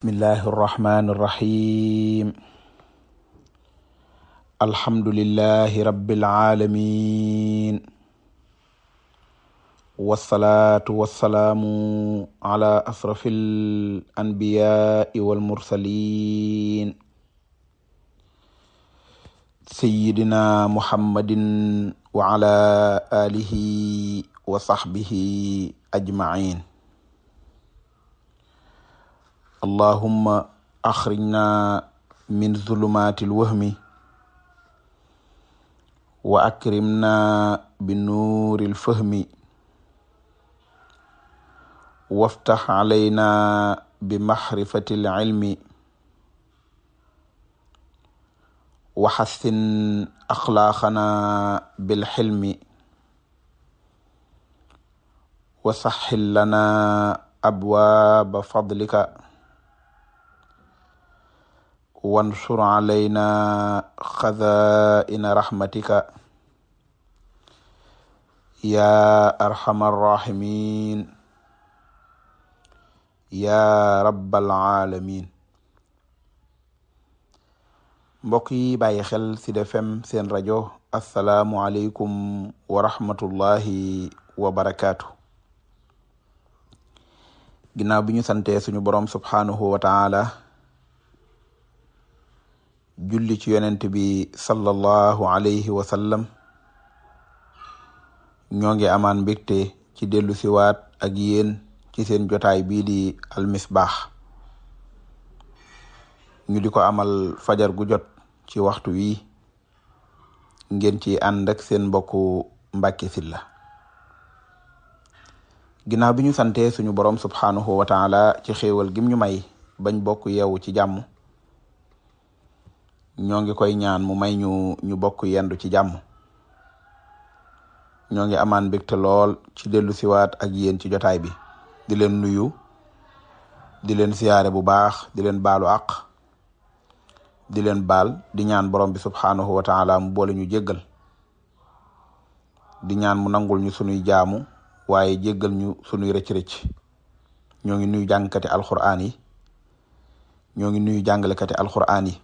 bismillahi irrahmani irrahim alhamdulillahi rabbil alamin wassalaatu wassalaamu ala asrafil anbiyaai wal mursalin sayyidina muhammadin wa ala alihi wa sahbihi ajmain allahumma axrijna min zulumatil wahmi wa akrimna bi nuuril fahmi waftax alayna bi maxrifatil ilmi wa xassin axlaaqana bil xilmi wa saxxil lana abwaaba fadlika wansur alayna xazaa'ina raxmatika yaa arxamar raximin yaa rabbal alamin mbokk yi bàyyi xel ci Sud FM seen rajo assalaamu aleykum wa rahmatullahi wa barakaatu ginnaaw bi ñu santee suñu boroom subhaanahu wa taala julli ci yonent bi sallallahu alayhi wa sallam ñoo ngi amaan mbégte ci dellu siwaat ak yéen ci seen jotaay bii di almisbaax ñu di ko amal fajar gu jot ci waxtu wi ngeen ci ànd ak seen mbokku Mbàkke Sylla ginnaaw bi ñu santee suñu borom subhanahu wa taala ci xéewal gim ñu may bañ bokk yeewu ci jàmm ñoo ngi koy ñaan mu may ñu bokk yendu ci jàmm ñoo ngi amaan mbégte lool ci dellu siwaat ak yéen ci jotaay bi di leen nuyu di leen siyaare bu baax di leen baalu àq di leen baal di ñaan borom bi subhanahu wa taala mu boole ñu jéggal di ñaan mu nangul ñu sunuy jaamu waaye jéggal ñu sunuy rëcc-rëcc ñoo ngi nuyu jàngkati alquraan yi ñoo ngi nuyu jàngalekati alquraan yi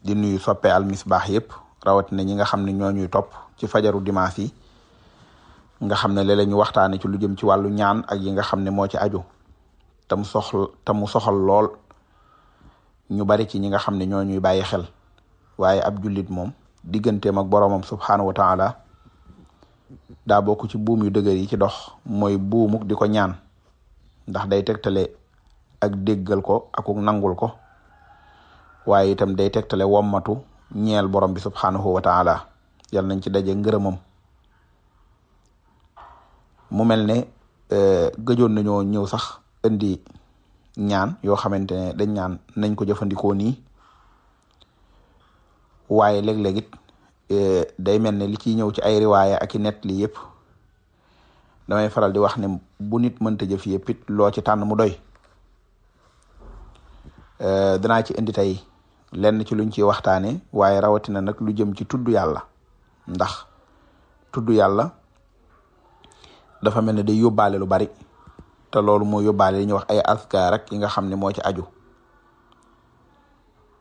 di nuyu soppe almisbaax yépp rawatina ñi nga xam ne ñoo ñuy topp ci fajaru dimanche yi nga xam ne léeg-léeg ñu waxtaane ci lu jëm ci wàllu ñaan ak yi nga xam ne moo ci aju te mu soxal lool ñu bari ci ñi nga xam ne ñoo ñuy bàyyi xel waaye ab jullit moom digganteem ak boroomam subhaanahu wa taala daa bokk ci buum yu dëgër yi ci dox mooy buumuk di ko ñaan ndax day tegtale ak déggal ko akuk nangul ko waaye itam day tegtale wommatu ñeel borom bi subhanahu wa taala yal nañ ci daje ngërëmam mu mel ne gëjoon nañoo ñëw sax indi ñaan yoo xamante ne dañ ñaan nañ ko jëfandikoo nii waaye léeg-léeg it day mel ne li ciy ñëw ci ay riwaaya ak i net li yëpp damay faral di wax ne bu nit mënta jëf yëpp it loo ci tànn mu doy danaa ci indi tey lenn ci luñ ciy waxtaane waaye rawatina nag lu jëm ci tudd yàlla ndax tudd yàlla dafa mel ne day yóbbaale lu bari te loolu moo yóbbaale li ñuy wax ay askar rek yi nga xam ne moo ci aju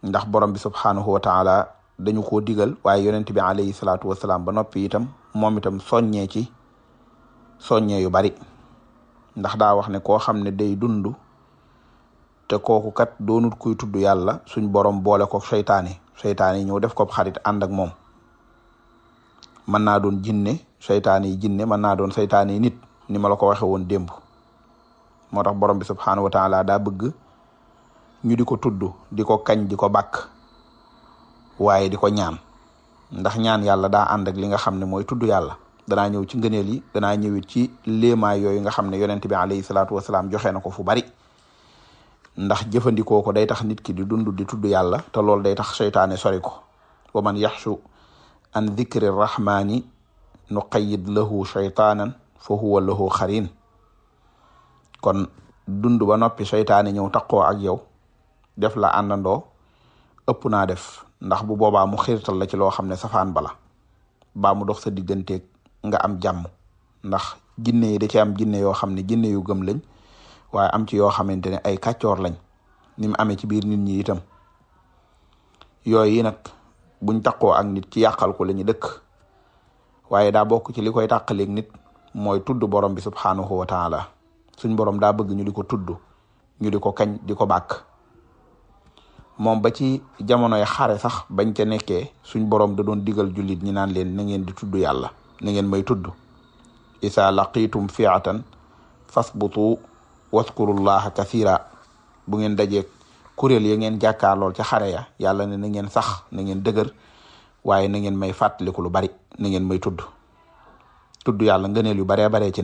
ndax borom bi subhanahu wa taala dañu koo digal waaye yonent bi alayhi salaatu wasalaam ba noppi itam moom itam soññee yu bari ndax daa wax ne koo xam ne day dund te kooku kat doonut kuy tudd yàlla suñ borom boole ko seytaane yi ñëw def ko xarit ànd ak moom mën naa doon jinne seytaane yi jinne mën naa doon seytaane yi nit ni ma la ko waxe woon démb moo tax borom bi subhanahu wa taala daa bëgg ñu di ko tudd di ko kañ di ko bàkk waaye di ko ñaan ndax ñaan yàlla daa ànd ak li nga xam ne mooy tudd yàlla danaa ñëw ci ngëneel yi danaa ñëwit ci léemaay yooyu nga xam ne yonent bi alayhi salaatu wasalaam joxe na ko fu bari ndax jëfandikoo ko day tax nit ki di dund di tudd yàlla te loolu day tax seytaane sori ko wa man yaxshu an dhikri rahmani nuqayyid lahu shaytaanan fa huwa lahu xarin kon dund ba noppi seytaane ñëw taqoo ak yow def la àndandoo ëpp naa def ndax bu boobaa mu xiirtal la ci loo xam ne safaan bala baa mu dox sa digganteeg nga am jàmm ndax jinne yi da ci am jinne yoo xam ne jinne yu gëm lañ waaye am ci yoo xamante ne ay kàccoor lañ ni mu amee ci biir nit ñi itam yooyu yi nag buñ taqoo ak nit ci yàqal ko la ñu dëkk waaye daa bokk ci li koy tàqaleeg nit mooy tudd borom bi subhanahu wa taala suñ borom daa bëgg ñu di ko tudd ñu di ko kañ di ko bàkk moom ba ci jamonoy xare sax bañ ca nekkee suñ borom da doon digal jullit ñi naan leen na ngeen di tudd yàlla na ngeen may tudd isa laqitum fi'atan fasbutu waskurullaha kathira bu ngeen dajeeg kuréel ya ngeen jàkkaarlool ca xare ya yàlla ne na ngeen sax na ngeen dëgër waaye na ngeen may fàttaliku lu bari na ngeen may tudd yàlla ngëneel yu baree baree ci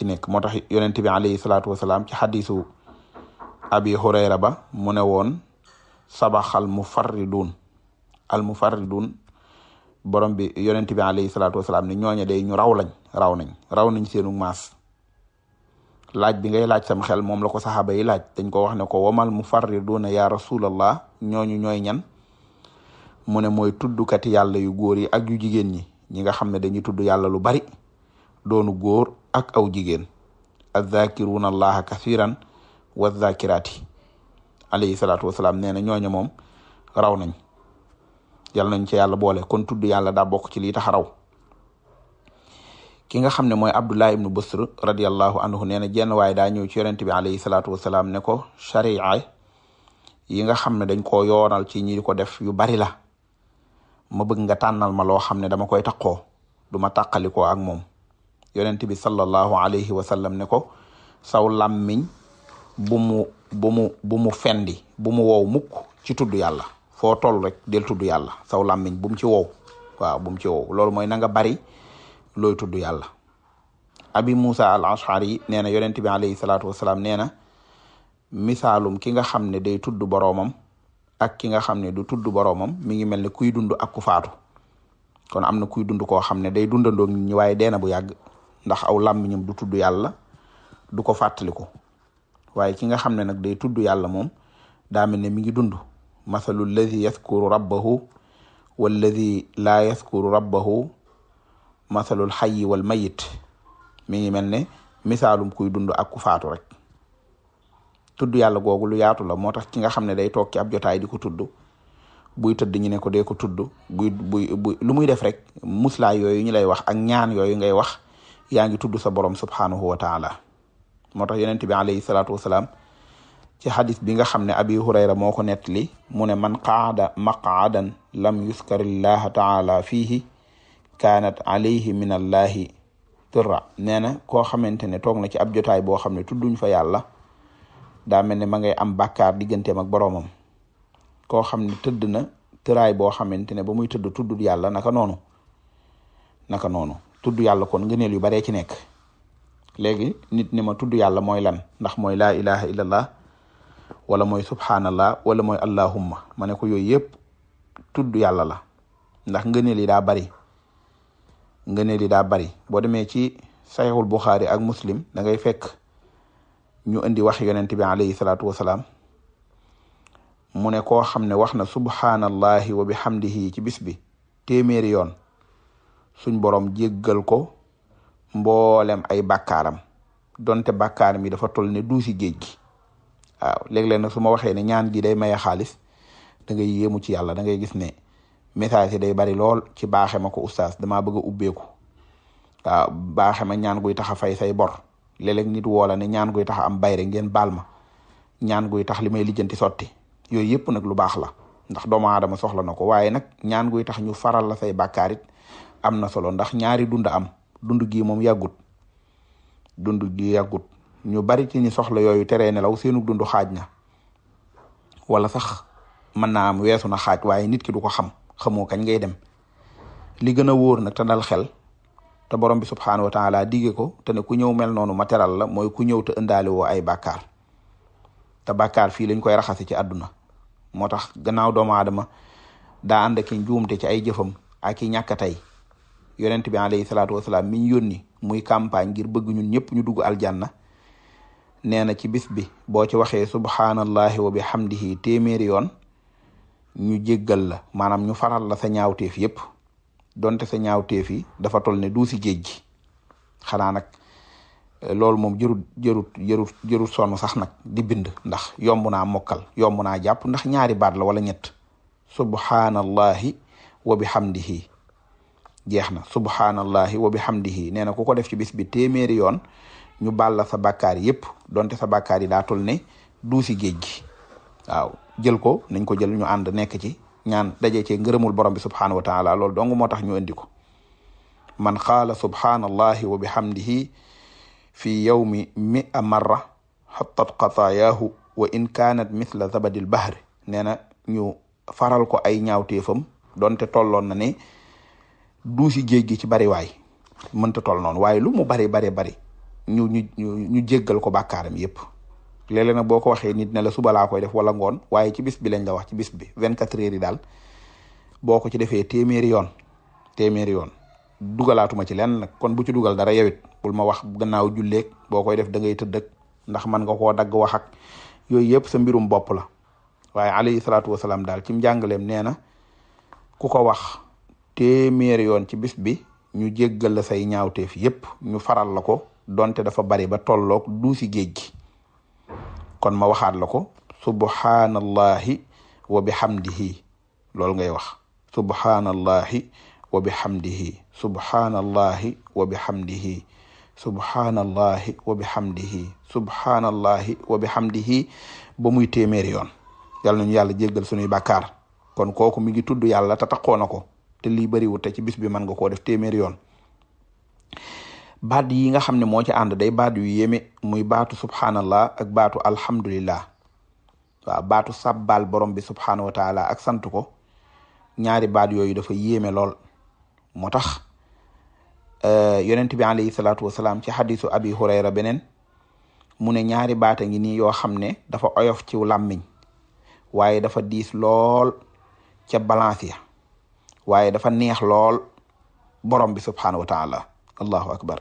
nekk moo tax yonent bi alayhi salaatu wasalaam ci xadisu abi hurayra ba mu ne woon sabaxal mufarridun al mufarridun borom bi yonent bi alayhi salaatu wasalaam ne ñooñe day ñu raw nañ seenu maas laaj bi ngay laaj sam xel moom la ko saxaaba yi laaj dañ ko wax ne ko wamal mufarriduna ya rasulallah ñooñu ñooy ñan mu ne mooy tuddkati yàlla yu góor yi ak yu jigéen ñi nga xam ne dañuy tudd yàlla lu bari doonu góor ak aw jigéen azzakiruna allaha kathiran wa zakirati alayhi salaatu wasalaam nee na ñooñu moom raw nañ yàlla nañ ci yàlla boole kon tudd yàlla daa bokk ci lii tax raw ki nga xam ne mooy Abdullah ibnu Busr radiallahu anhu nee na jenn waaye daa ñëw ci yonent bi alayhi salaatu wasalaam ne ko sharia yi nga xam ne dañ koo yoonal ci ñi ko def yu bari la ma bëgg nga tànnal ma loo xam ne dama koy taqoo du ma tàqalikoo ak moom yonent bi sallallahu alayhi wa sallam ne ko saw làmmiñ bu mu fendi bu mu wow mukk ci tudd yàlla foo toll rek del tudd yàlla saw làmmiñ bu mu ci wow waaw bu mu ci wow loolu mooy na nga bari looy tudd yàlla abi Musa al ashari nee na yonent bi alayhi salaatu wasalaam nee na misaalum ki nga xam ne day tudd boroomam ak ki nga xam ne du tudd boroomam mi ngi mel ne kuy dund ak ku faatu kon am na kuy dund koo xam ne day dundandoog nit ñi waaye deena bu yàgg ndax aw làmmiñam du tudd yàlla du ko fàttaliku waaye ki nga xam ne nag day tudd yàlla moom daa mel ne mi ngi dund masalu lladi yaskuru rabbahu walladi laa yaskuru rabbahu masalul xayyi wal mayit mi ngi mel ne misaalum kuy dund ak ku faatu rek tudd yàlla googu lu yaatu la moo tax ki nga xam ne day toog ci ab jotaay di ko tudd buy tëdd ñu ne ko dee ko tudd buy lu muy def rek muslaay yooyu ñu lay wax ak ñaan yooyu ngay wax yaa ngi tudd sa borom subhanahu wa taala moo tax yonent bi alayhi salaatu wasalaam ci xadis bi nga xam ne abi hurayra moo ko nettali mu ne man qaada maqaadan lam yuskarillaha taala fiihi kaanat alayhi min allahi turra nee na koo xamante ne toog na ci ab jotaay boo xam ne tudduñ fa yàlla daa mel ne ma ngay am bàkkaar digganteem ak boroomam koo xam ne tëdd na tëraay boo xamante ne ba muy tëdd tuddul yàlla naka noonu tudd yàlla kon ngëneel yu baree ci nekk léegi nit ni ma tudd yàlla mooy lan ndax mooy laa ilaha illallah wala mooy subhanallah wala mooy allahumma ma ne ko yooyu yëpp tudd yàlla la ndax ngëneel yi daa bari boo demee ci saxiixul buxaari ak muslim da ngay fekk ñu indi wax yonent bi alayhi salaatu wasalaam mu ne koo xam ne wax na subhanallahi wa bihamdihi ci bis bi téeméeri yoon suñ borom jéggal ko mboolem ay bàkkaaram donte bàkkaaram yi dafa toll ne duusi géej gi waaw léeg-léeg nag su ma waxee ne ñaan gi day maye xaalis da ngay yéemu ci yàlla da ngay gis ne message yi day bari lool ci baaxe ma ko oustaz damaa bëgg a ubbeeku waaw baaxe ma ñaan guy tax a fay say bor léeg-léeg nit woola ne ñaan guy tax a am bayre ngeen baal ma ñaan guy tax li may lijjanti sotti yooyu yëpp nag lu baax la ndax doomu aadama soxla na ko waaye nag ñaan guy tax ñu faral la say bàkkaar it am na solo ndax ñaari dund am dund gi moom yàggut ñu bari ci ñi soxla yooyu teree nelaw seenu dund xaaj na wala sax mën naa am weesu na xaaj waaye nit ki du ko xamoo kañ ngay dem li gën a wóor nag te dal xel te borom bi subxanahu wa taala dige ko te ne ku ñëw mel noonu ma teral la mooy ku ñëw te ëndaale woo ay bàkkaar te bàkkaar fii lañ koy raxase ci àdduna moo tax gannaaw doomu aadama daa ànd ak njuumte ci ay jëfam ak i ñàkk tey yonent bi alayhi salaatu wasalaam mi ñu yónni muy campagne ngir bëgg ñun ñëpp ñu dugg aljanna nee na ci bis bi boo ci waxee subhanallahi wa bihamdihi téeméeri yoon ñu jéggal la maanaam ñu faral la sa ñaawteef yépp donte sa ñaawteef yi dafa toll ne duusi géej gi xanaa nag loolu moom jërut sonn sax nag di bind ndax yomb naa mokkal yomb naa jàpp ndax ñaari baat la wala ñett subhanallahi wa bihamdihi jeex na subhanallahi wa bihamdihi nee na ku ko def ci bis bi téeméeri yoon ñu baal la sa bàkkaar yépp donte sa bàkkaar yi daa tol ne duusi géej gi waaw jël ko nañ ko jël ñu ànd nekk ci ñaan daje ci ngërëmul borom bi subhanahu wa taala loolu dong moo tax ñu indi ko man qaala subhanallahi wa bihamdihi fi yawmi 100 marra xattat xataayaahu wa in kaanat mithla zabadil bahri nee na ñu faral ko ay ñaawteefam donte tolloon na ne duusi géej gi ci bari waay mënta toll noonu waaye lu mu bari ñu jéggal ko bàkkaaram yépp léeg-léeg nag boo ko waxee nit ne la suba laa koy def wala ngoon waaye ci bis bi lañ la wax ci bis bi 24 heures yi daal boo ko ci defee téeméeri yoon dugalaatuma ci lenn nag kon bu ci dugal dara yewit bul ma wax gannaaw julleeg boo koy def da ngay tëdd ndax man nga koo dagg wax ak yooyu yëpp sa mbirum bopp la waaye alayhi salaatu wasalaam daal ci njàngaleem nee na ku ko wax téeméeri yoon ci bis bi ñu jéggal la say ñaawteef yépp ñu faral la ko donte dafa bari ba tolloog duusi géej gi kon ma waxaat la ko subhanallahi wa bihamdihi loolu ngay wax subhanallahi wa bihamdihi subhanallahi wa bihamdihi subhanallahi wa bihamdihi subhanallahi wa bihamdihi ba muy téeméeri yoon yàlla nañu yàlla jéggal suñuy bàkkaar kon kooku mi ngi tudd yàlla te taxoo na ko te lii bariwut te ci bis bi mën nga koo def téeméeri yoon baat yi nga xam ne moo ci ànd day baat yu yéeme muy baatu subhanallah ak baatu alhamdulillah waaw baatu sabbal borom bi subhanahu wa taala ak sant ko ñaari baat yooyu dafa yéeme lool moo tax yonent bi alayhi salaatu wasalaam ci xadisu abi hurayra beneen mu ne ñaari baata ngi nii yoo xam ne dafa oyof ci làmmiñ waaye dafa diis lool ca balance ya waaye dafa neex lool borom bi subhanahu wa taala allahu akbar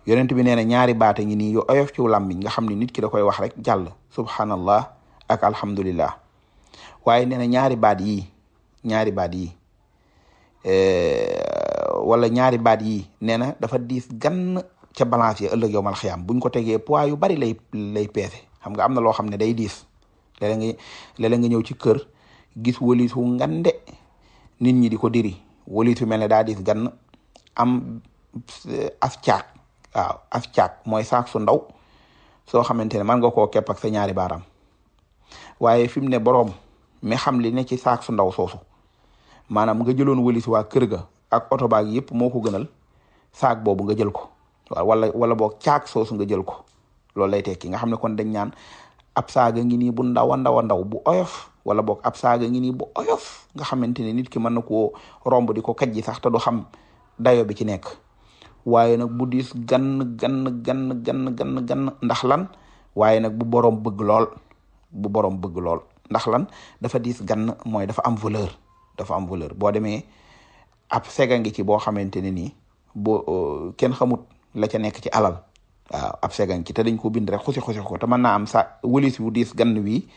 yonent bi nee na ñaari baata ngi nii yu oyof ci làmmiñ nga xam ne nit ki da koy wax rek jàll subhanallah ak alhamdulillah waaye nee na ñaari baat yi wala ñaari baat yi nee na dafa diis gann ca balance ya ëllëg yowmal xiyaam buñ ko tegee poids yu bari lay peese xam nga am na loo xam ne day diis léeg-léeg nga ñëw ci kër gis wëlis wu ngande nit ñi di ko diri wëlis wu mel ne daa diis gann am af caag mooy saak su ndaw soo xamante ne man nga koo kepp ak sa ñaari baaraam waaye fi mu ne boroom mi xam li ne ci saak su ndaw soosu maanaam nga jëloon wëlis waa kër ga ak oto baag yëpp moo ko gënal saak boobu nga jël ko waaw wala boog caag soosu nga jël ko loolu lay tekki nga xam ne kon dañ ñaan ab saaga ngi nii bu ndaw a ndaw bu oyof wala boog ab saaga ngi nii bu oyof nga xamante ne nit ki mën na koo romb di ko kajji sax te du xam dayo bi ci nekk waaye nag bu diis gann ndax lan waaye nag bu boroom bëgg lool ndax lan dafa diis gann mooy dafa am valeur boo demee ab sega ngi ci boo xamante ne nii boo kenn xamut la ca nekk ci alal waaw ab sega ngi ci te dañ ko bind rek xusi ko te mën naa am sa wëlis wu diis gann wi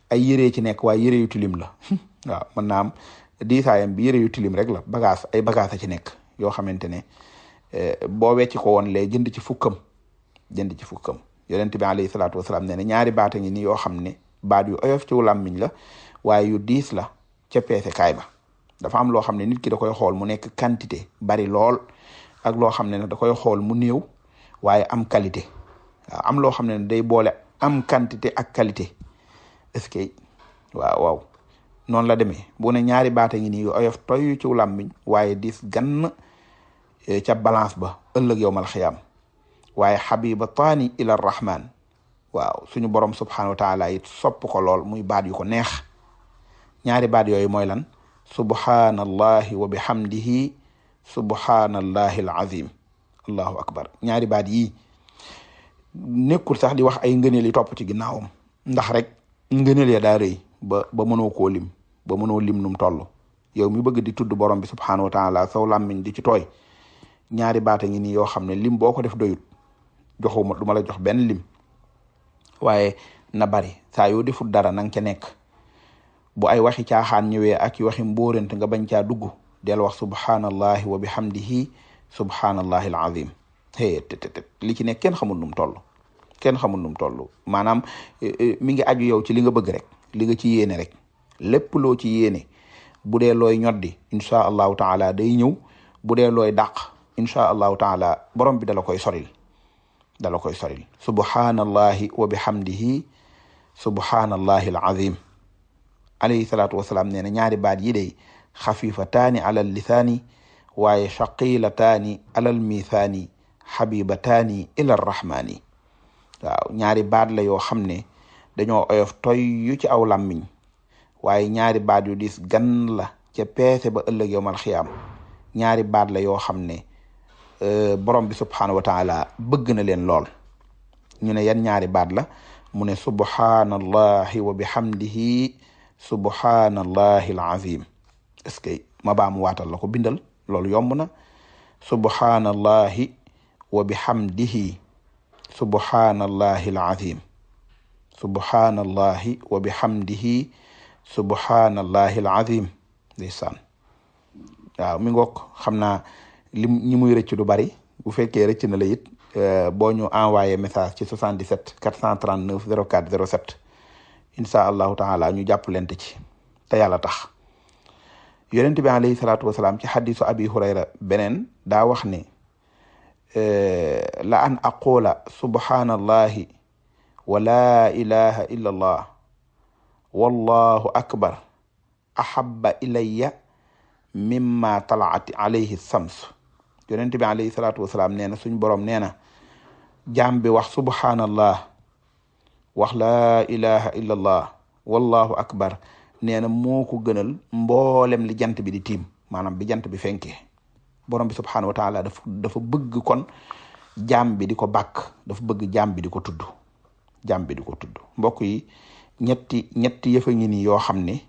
ay yëree ci nekk waaye yëre yu tilim la waaw mën naa am diisaayam bi yëre yu tilim rek la ay bagage a ci nekk yoo xamante ne boo wecci ko woon lee jënd ci fukkam yonent bi alayhi salaatu wasalaam nee na ñaari baata ngi ni yoo xam ne baat yu oyof ci làmmiñ la waaye yu diis la ca peese kaay ba dafa am loo xam ne nit ki da koy xool mu nekk quantité bari lool ak loo xam ne da koy xool mu néew waaye am qualité waaw am loo xam ne day boole am quantité ak qualité est-ce que waaw noonu la demee bu ne ñaari baata ngi nii yu oyof toy ci làmmiñ waaye diis gann ca balance ba ëllëg yowmal xiyaam waaye xabiba taani ila rahman waaw suñu borom subhanahu wa taala it sopp ko lool muy baat yu ko neex ñaari baat yooyu mooy lan subhanallahi wa bihamdihi subhanallahi alazim allahu akbar ñaari baat yi nekkul sax di wax ay ngëneel yi topp ci ginnaawam ndax rek ngëneel ya daa rëy ba mënoo koo lim ba mënoo lim num toll yow mi bëgg di tudd borom bi subhanahu wa taala saw làmmiñ di ci tooy ñaari baata ngi nii yoo xam ne lim boo ko def doyut joxuma du ma la jox benn lim waaye na bari saa yoo defut dara nang ca nekk bu ay waxi caaxaan ñëwee ak waxi mbóorent nga bañ caa dugg del wax subhanallahi wa bihamdihi subhanallahi alazim li ci nekk kenn xamul num toll kenn xamul num toll maanaam mi ngi aju yow ci li nga bëgg rek li nga ci yéene rek lépp loo ci yéene bu dee looy ñoddi incha allahu taala day ñëw bu dee looy dàq incha allahu taala borom bi dala koy soril subhanallahi wa bihamdihi subhanallahi alazim alayhi salaatu wasalaam nee na ñaari baat yi day xafifataani alal lisaani waaye shaqilataani alal misaani xabibataani ila rahmaani waaw ñaari baat la yoo xam ne dañoo oyof toy yu ci aw làmmiñ waaye ñaari baat yu diis gan la ca peese ba ëllëg yowmal xiyaam ñaari baat la yoo xam ne borom bi subhaanahu wa taala bëgg na leen lool ñu ne yan ñaari baat la mu ne subhaanallahi wa bihamdihi subhaanallahi alazim est-ce que ma baamu waatal la ko bindal loolu yomb na subhaanallahi wa bihamdihi subhaanallahi alazim subhaanallahi wa bihamdihi subhaanallahi alazim ndeysaan waaw mi ngoog xam naa ñi muy rëcc du bari bu fekkee rëcc na la it boo ñu envoyé message ci 77 439 04 07 incha allahu taala ñu jàppalante ci te yàlla tax yonent bi alayhi salaatu wasalaam ci xadisu abi hurayra beneen daa wax ne la an aqula subhanallahi wa la ilaha illa allah wallahu akbar ahabba ilayya mimma talaat alayhi sams yonent bi alayhi salaatu wasalaam nee na suñ borom nee na jaam bi wax subhanallah wax laa ilaha illa allah wallahu akbar nee na moo ko gënal mboolem li jant bi di tiim maanaam bi jant bi fenkee borom bi subhanahu wa taala dafa bëgg kon jaam bi di ko bàkk dafa bëgg jaam bi di ko tudd jaam bi di ko tudd mbokk yi ñetti yëfa ngi nii yoo xam ne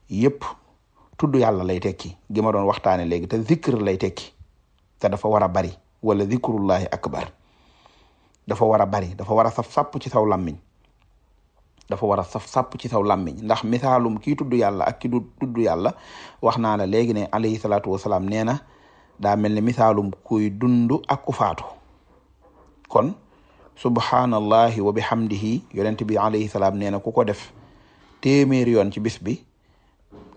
yëpp tudd yàlla lay tekki gi ma doon waxtaane léegi te zikr lay tekki te dafa war a bari wala zikrullahi akbar dafa war a bari dafa war a saf sàpp ci saw làmmiñ dafa war a saf sàpp ci saw làmmiñ ndax misaalum kii tudd yàlla ak ki du tudd yàlla wax naa la léegi ne alayhi salaatu wasalaam nee na daa mel ne misaalum kuy dund ak ku faatu kon subhanallahi wa bihamdihi yonent bi alayhi salaam nee na ku ko def téeméeri yoon ci bis bi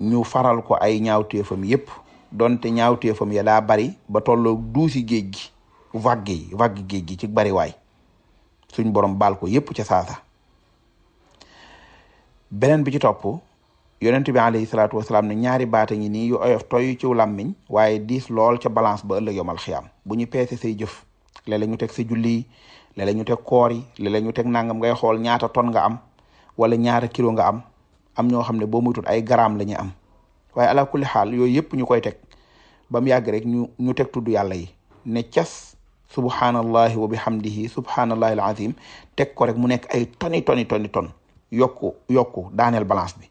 ñu faral ko ay ñaawteefam yépp donte ñaawteefam ya daa bari ba tolloo duusi géej gi vague géej gi ci bari waay suñ borom baal ko yépp ca saasa beneen bi ci topp yonent bi alayhi salaatu wasalaam ne ñaari baata ngi nii yu oyof toy ci làmmiñ waaye diis lool ca balance ba ëllëg yomal xiyaam bu ñu peese say jëf léeg-léeg ñu teg sa julli léeg-léeg ñu teg koor yi léeg-léeg ñu teg nangam ngay xool ñaata ton nga am wala ñaata kilo nga am ñoo xam ne boo muytut ay garaam la ñu am waaye ala kulli xaal yooyu yëpp ñu koy teg ba mu yàgg rek ñu teg tudd yàlla yi ne cas subhanallahi wa bihamdihi subhanallahi alazim teg ko rek mu nekk ay ton yokku daaneel balance bi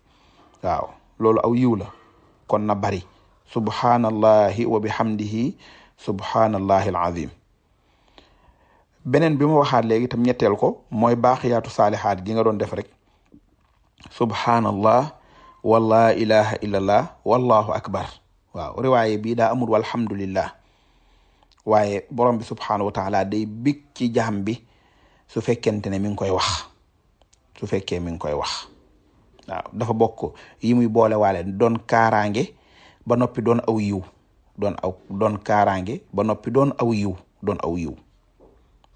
waaw loolu aw yiw la kon na bari subhanallahi wa bihamdihi subhanallahi alazim beneen bi ma waxaat léegi tam ñetteel ko mooy baaxiyaatu saalihaat gi nga doon def rek subhanallah wala ilaha illallah wallahu akbar waaw riwaaye bii daa amul walhamdulillah waaye borom bi subhanahu wa taala day big ci jaam bi su fekkente ne mi ngi koy wax su fekkee mi ngi koy wax waaw dafa bokk yi muy boole waale doon kaaraange ba noppi doon aw yiw doon kaaraange ba noppi doon aw yiw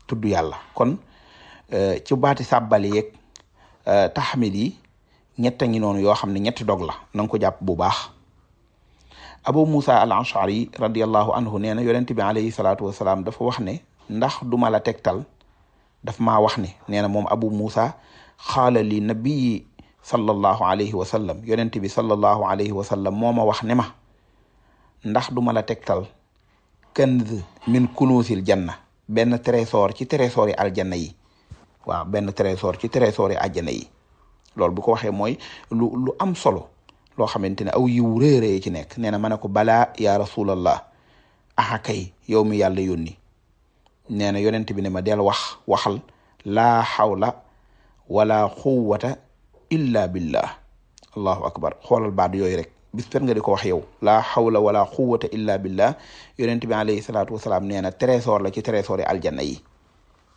tudd yàlla kon ci baati sàbbali yeeg taxmid yi ñetta ngi noonu yoo xam ne ñetti dog la na nga ko jàpp bu baax abu musa al ashari radiallahu anhu nee na yonent bi alayhi salaatu wasalaam dafa wax ne ndax duma la tegtal daf maa wax ne nee na moom abu musa xaala li nabii sallallahu alayhi wa sallam yonent bi sallallahu alayhi wa sallam moo ma wax ne ma ndax duma la tegtal kanz min kunuusil janna benn trésor ci trésor yi aljanna yi waaw benn trésor ci trésor yi aljanna yi loolu bu ko waxee mooy lu am solo loo xamante ne aw yiw réeree ci nekk nee na ma ne ko balaa ya rasulallah aha kay yow mi yàlla yónni nee na yonent bi ne ma del waxal laa xawla wala quwwata illa billah allahu akbar xoolal baat yooyu rek bis fet nga di ko wax yow laa hawla wala quwwata illa billah. yonent bi alayhi salaatu wasalaam nee na trésor la ci trésor yi aljanna yi,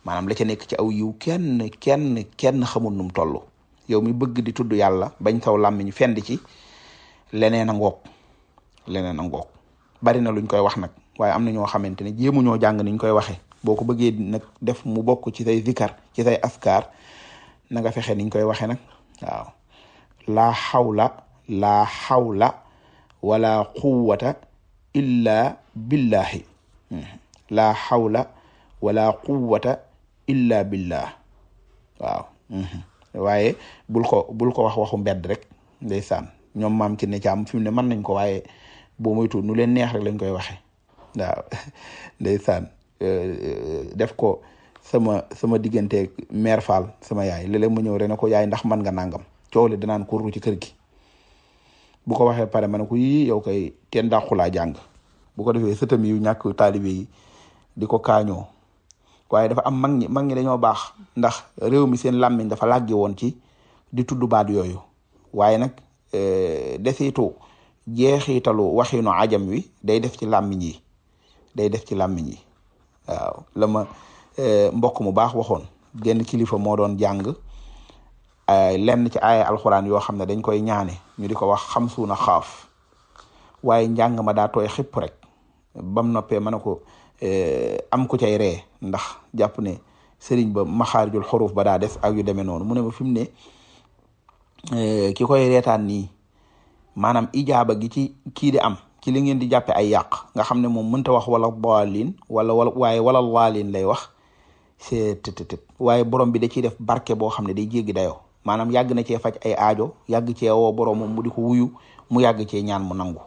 maanaam la ca nekk ci aw yiw kenn xamul num toll. yow mi bëgg di tudd yàlla bañ saw làmmiñ fend ci leneen a ngoog bari na luñ koy wax nag, waaye am na ñoo xamante ne jéemu ñoo jàng niñ koy waxee. boo ko bëggee nag def mu bokk ci say zikar ci say askar na nga fexe niñ koy waxee nag. waaw laa xawla wala quwwata illa billahi. laa xawla wala quwwata illa billah. waaw waaye bul ko wax waxu mbedd rek ndeysaan. ñoom maam ci ne caam fi mu ne mën nañ ko, waaye boo moytu nu leen neex rek lañ koy waxe waaw ndeysaan. def ko sama diggante mère Fall sama yaay léeg-léeg mu ñëw rek ne ko yaay ndax man nga nangam coow li danaan ko ru ci kër gi. bu ko waxee pare ma ne ko yii yow kay teen dàqulaa jàng. bu ko defee sëtam yu ñàkk taalibe yi di ko kaañoo. waaye dafa am mag ñi dañoo baax, ndax réew mi seen làmmiñ dafa làggi woon ci di tudd baat yooyu. waaye nag desitu jeexitalu waxinu ajam wi day def ci làmmiñ yi. waaw la ma mbokk mu baax waxoon, genn kilifa moo doon jàng lenn ci aaya alxuraan yoo xam ne dañ koy ñaane ñu di ko wax xamsuuna xaaf, waaye njàng ma daa tooy xipp rek. bam noppee ma ne ko am ku cay ree ndax jàpp ne sëriñ ba maxaarijul xuruf ba daa def ak yu demee noonu. mu ne ma fi mu ne ki koy reetaan nii maanaam ijaaba gi ci kii di am ci li ngeen di jàppe ay yàq, nga xam ne moom mënta wax wala daalin waaye wala laalin lay wax c'est waaye borom bi da ciy def barke boo xam ne day jéggi dayoo. maanaam yàgg na cee faj ay aajo, yàgg cee woo borom moom mu di ko wuyu, mu yàgg cee ñaan mu nangu,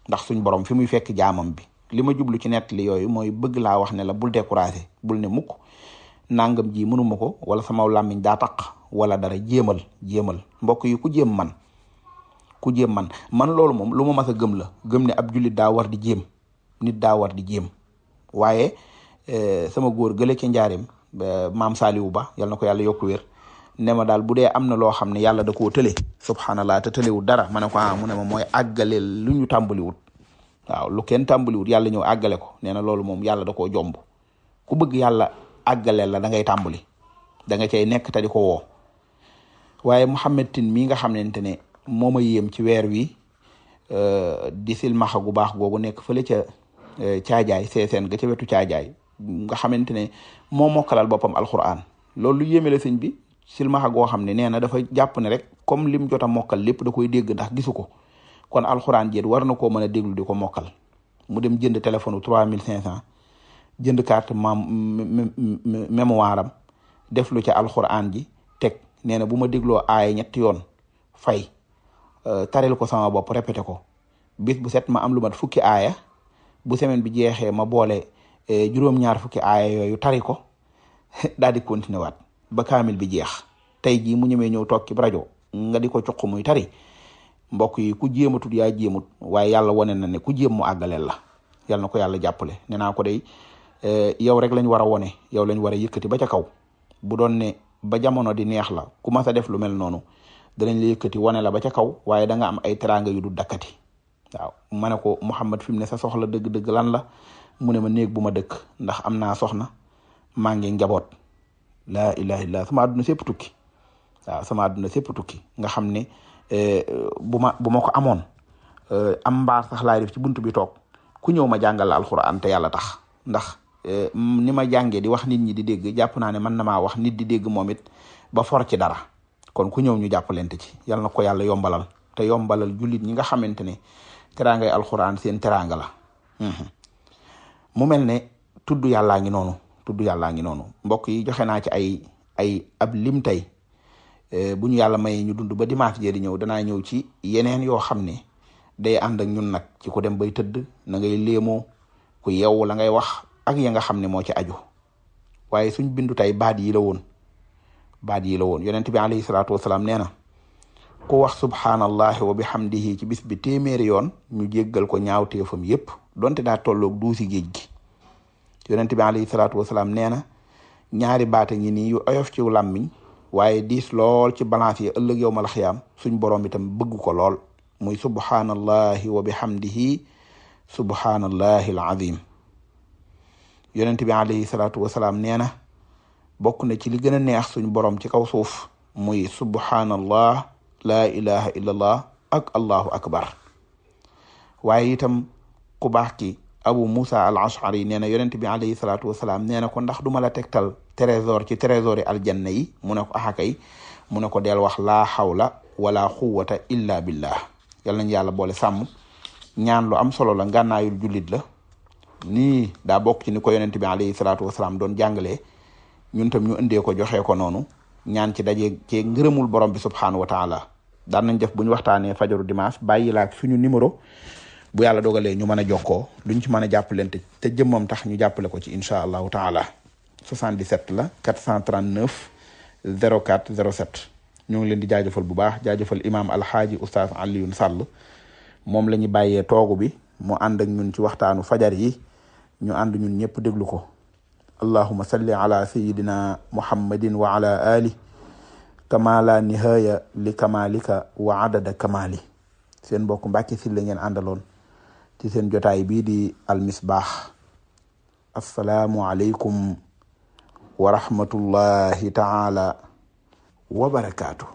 ndax suñ borom fi muy fekk jaamam bi. li ma jublu ci nett li yooyu mooy bëgg laa wax ne la bul découragé, bul ne mukk nangam ji mënuma ko, wala sama làmmiñ daa taq wala dara. jéemal mbokk yi ku jéem man loolu moom lu ma mas a gëm la, gëm ne ab jullit daa war di jéem, nit daa war di jéem. waaye sama góor gële ci njaareem maam Saliou Ba yal na ko yàlla yokku wér, ne ma daal bu dee am na loo xam ne yàlla da koo tële subhanallah te tëlewut dara, ma ne ko mu ne ma mooy àggale lu ñu tàmbaliwut. waaw lu kenn tàmbaliwut yàlla ñëw àggale ko, nee na loolu moom yàlla da koo jomb. ku bëgg yàlla àggaleel la da ngay tàmbali, da nga cay nekk te di ko woo. waaye Mouhamed Tine mii nga xamante ne moo ma yéem ci weer wi di silmaxa gu baax googu nekk fële ca caajaay seeseen ga ca wetu caajaay, nga xamante ne moo mokkalal boppam alquran. loolu lu yéeme la sëñ bi, silmaxa goo xam ne nee na dafa jàpp ne rek comme lim jot a mokkal lépp da koy dégg ndax gisu ko, kon alxuraan jéet war na koo mën a déglu di ko mokkal. mu dem jënd téléphone 3500 jënd carte mémoire am def lu ca alxuraan ji teg. nee na bu ma dégloo aaya ñetti yoon fay taril ko sama bopp répété ko bis bu set ma am lu mat fukki aaya. bu semaine bi jeexee ma boole juróom-ñaar fukki aaya yooyu tari ko daal di continuer waat ba kaamil bi jeex. tey jii mu ñemee ñëw toog ci rajo nga di ko cuq muy tari. mbokk yi ku jéematut yaa jéemut, waaye yàlla wane na ne ku jéem mu àggaleel la. yàlla na ko yàlla jàppale. nee naa ko day yow rek lañ war a wone, yow lañ war a yëkkati ba ca kaw. bu doon ne ba jamono di neex la ku mas a def lu mel noonu danañ la yëkkati wane la ba ca kaw, waaye da nga am ay teraanga yu du dakkati. waaw ma ne ko Mouhamed fi mu ne sa soxla dëgg-dëgg lan la? mu ne ma néeg bu ma dëkk, ndax am naa soxna maa ngi njaboot. laa ilaha illallah, sama àdduna sépp tukki. waaw sama àdduna sépp tukki nga xam ne bu ma ko amoon am mbaar sax laay def ci buntu bi toog ku ñëw ma jàngal la alxuraan te yàlla tax. ndax ni ma jàngee di wax nit ñi di dégg, jàpp naa ne mën na maa wax nit di dégg moom it ba for ci dara. kon ku ñëw ñu jàppalante ci, yal na ko yàlla yombalal te yombalal jullit ñi nga xamante ne teraangay alxuraan seen teraanga la. mu mel ne tudd yàllaa ngi noonu, mbokk yi joxe naa ci ay ab lim tey. bu ñu yàlla may ñu dund ba dimanche jee di ñëw danaa ñëw ci yeneen yoo xam ne day ànd ak ñun nag ci ku dem bay tëdd na ngay léemoo, ku yeewu la ngay wax ak ya nga xam ne moo ci aju. waaye suñ bindu tey baat yi la woon yonent bi alayhi salaatu wasalaam nee na ku wax subhaanallahi wa bihamdihi ci bis bi téeméeri yoon ñu jéggal ko ñaawteefam yépp donte daa tolloog duusi géej gi. yonent bi alayhi salaatu wasalaam nee na ñaari baata ngi nii yu oyof ci làmmiñ waaye diis lool ci balance yi ëllëg yow mal xiyaam suñ borom itam bëgg ko lool. muy subhanallahi wa bihamdihi subhanallahi alazim. yonent bi alayhi salaatu wasalaam nee na bokk na ci li gën a neex suñ borom ci kaw suuf muy subhanallah laa ilaha illallah ak allahu akbar. waaye itam ku baax ki abu musa al ashari nee na yonent bi alayhi salaatu wasalaam nee na ko ndax duma la tegtal trésor ci trésor yi aljanna yi mu ne ko axakay mu ne ko del wax laa xawla wala quwwata illa billah. yal nañ yàlla boole sàmm. ñaan lu am solo la, ngànnaayul jullit la. nii daa bokk ci ni ko yonent bi alayhi salaatu wasalaam doon jàngalee, ñun tam ñu indee ko joxee ko noonu, ñaan ci daje ci ngërëmul borom bi subhaanahu wa taala. daan nañ def bu ñu waxtaanee fajaru dimanche bàyyi la ak suñu numéro, bu yàlla dogalee ñu mën a jokkoo luñ ci mën a jàppalante te jëmmam tax ñu jàppale ko ci incha allahu taala. 77 la 439 04 07. ñoo ngi leen di jaajëfal bu baax, jaajëfal imaam alxaaji oustaz Alioune Sall. moom la ñu bàyyee toogu bi mu ànd ak ñun ci waxtaanu fajar yi, ñu ànd ñun ñëpp déglu ko. allahuma salli ala sayidina muhammadin wa ala ali kama la nihaya li kamalika wa adada kamali. seen mbokk Mbàkke Sylla ngeen àndaloon ci seen jotaay bii di almisbaax. assalaamu aleykum wa rahmatullahi taala wa barakaatu.